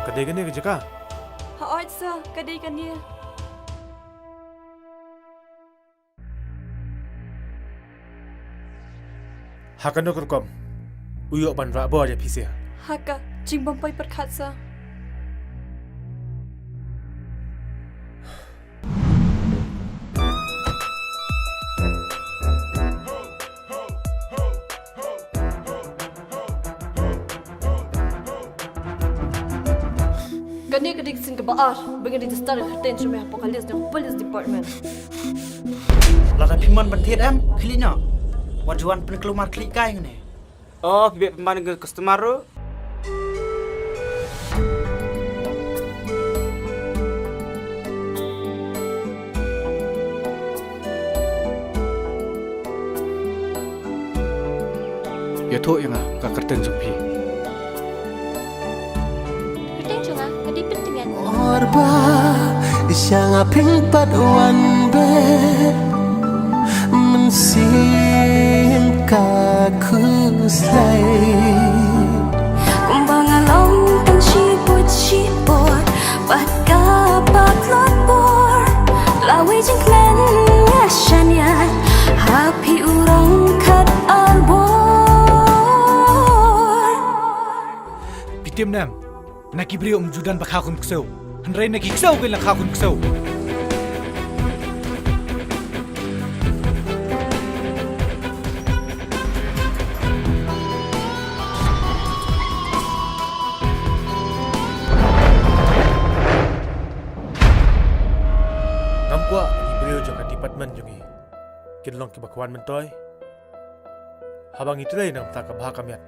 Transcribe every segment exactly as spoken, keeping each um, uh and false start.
Ka dei kane ka jaka? Hooid sir, ka dei kane. Ha kano ka rukom u ïoh ban rah bor ïa phi sir? Ha ka jingbym poi pyrkhat sir. Kane ka dei ka sien kaba ar ba ngi register ïa ka kyrteng jong me hapoh ka list jong ka police department. Lada phi mon ban thied em, khlieh noh. Wat ju wan pynkulmar khlieh kai hangne. Oh, phi beh pynban ka customer ruh. Ïathuh ïa nga ka kyrteng jong phi. Kyrteng jong nga ka dei Pyntngen. Or ba sha nga phin pat wan beh, mynsiem ka khuslai. Kumba nga long tang shibun shibun bad ka patlot bor, lawei jingkmen nga shaniah ha phi u rong khat ar bor. Phi tip ne em, na ki briew ym ju don ba kha khun ksew, hynrei na ki ksew kein la kha khun ksew. Ngam kwah ki briew jong ka department jong ngi kin long kiba kwan myntoi haba ngi trei na ka bynta ka bha ka miat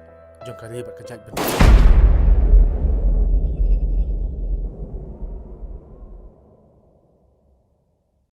jong ka ri bad ka jaitbynriew.